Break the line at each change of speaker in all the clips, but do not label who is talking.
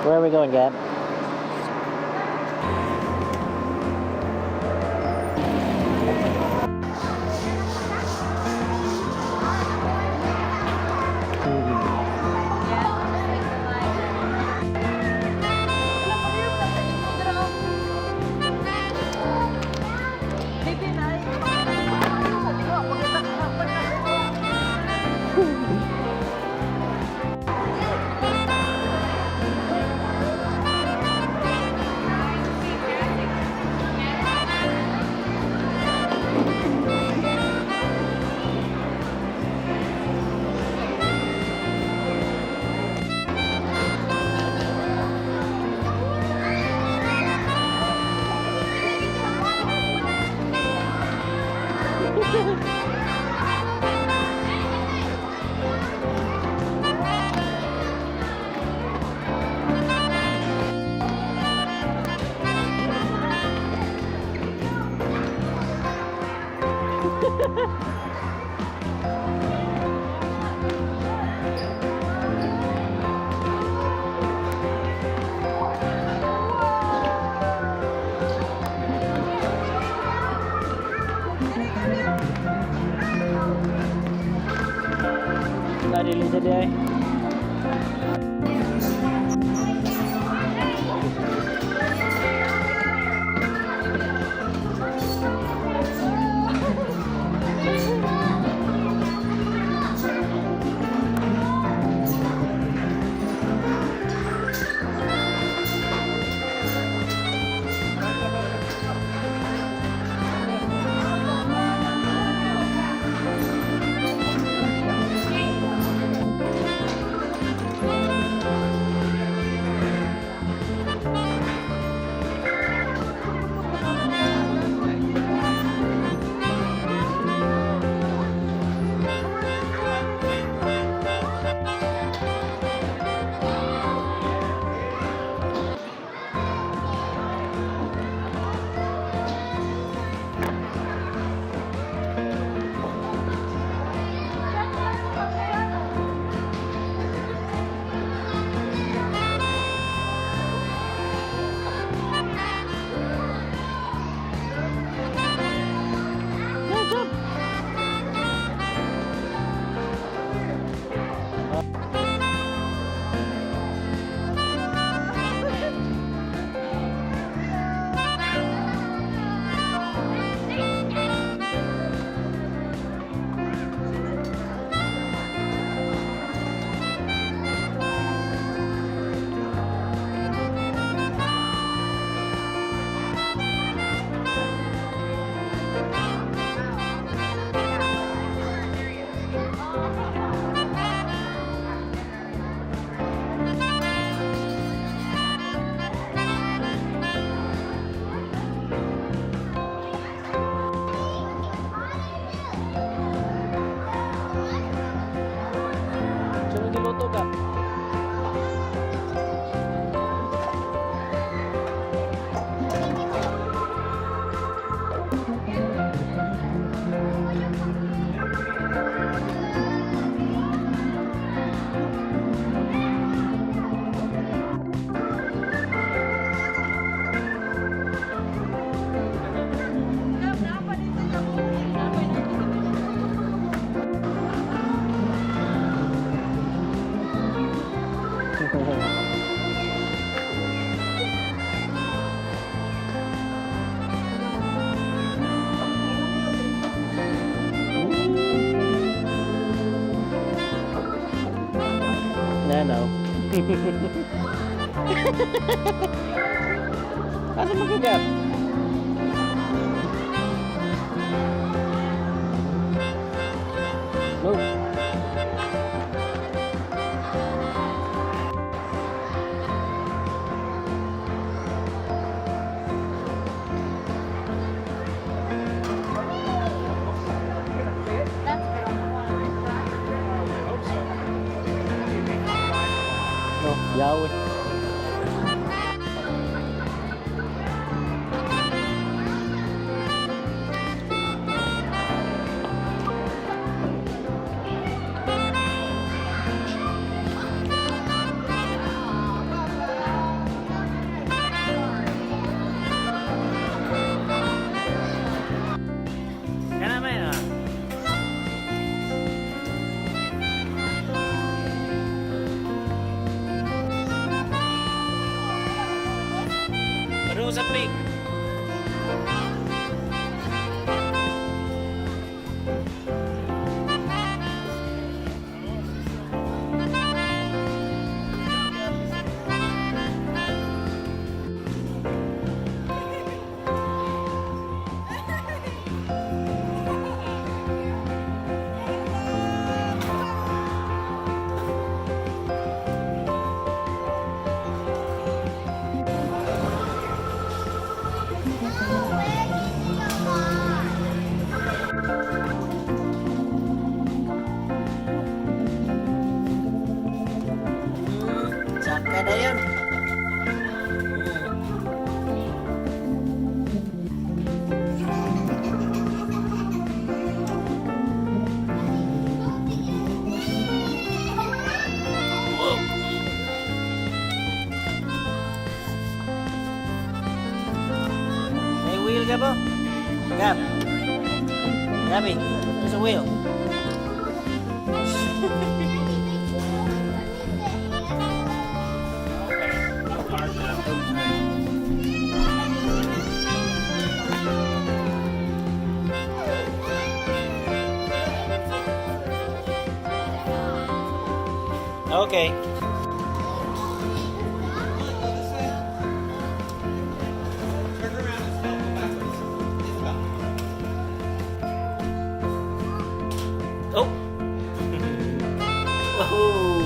Where are we going, Gab? Tadi Lisa di ay. Sunod giluto ka. Na no. Asa man ka, Gab? Move. No, yaw eh. mo sa pig. Saka na yun. May wheel ka ba? Gab. Gabi, there's a wheel. Okay.
Turn around and go backwards. Isabel.
Oh. Oh.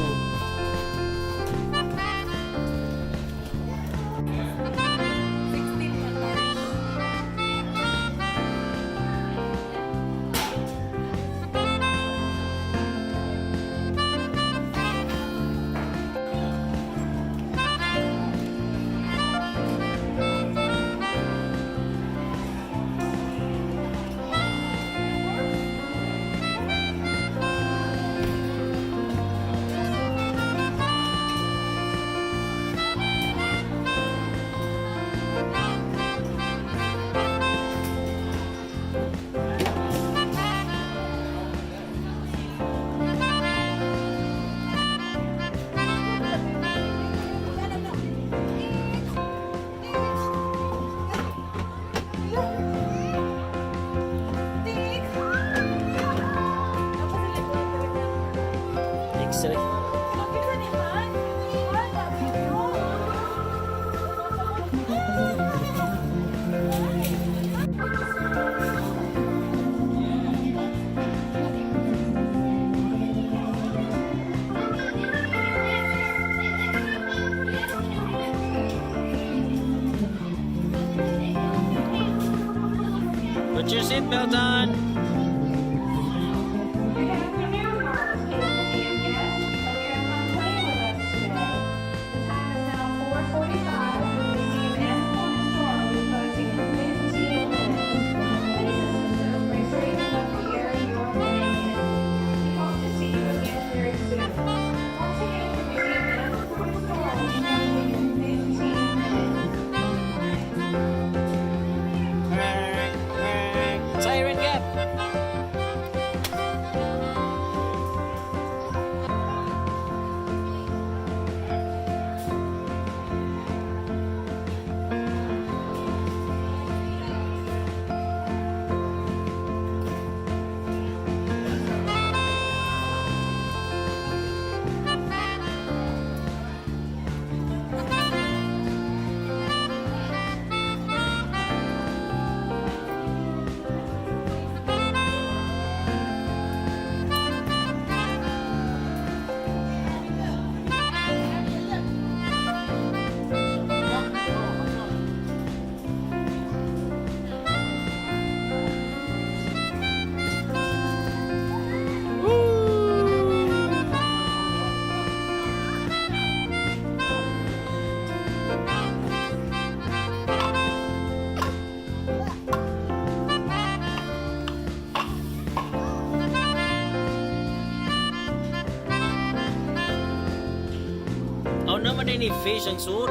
X-ray. Put your seatbelt on.
Good afternoon, Marvelous Museum guests. Hope you had fun playing with us today. The time is now 4:45. The museum and the corner store will be closing in 15 minutes. Please assist us by straightening up the area you are playing in. We hope to see you again very soon. Once again, the museum and the corner store will be closing in 15 minutes.
Siren, Gab. Oh, naman ni fish ang suit.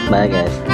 Bye, guys.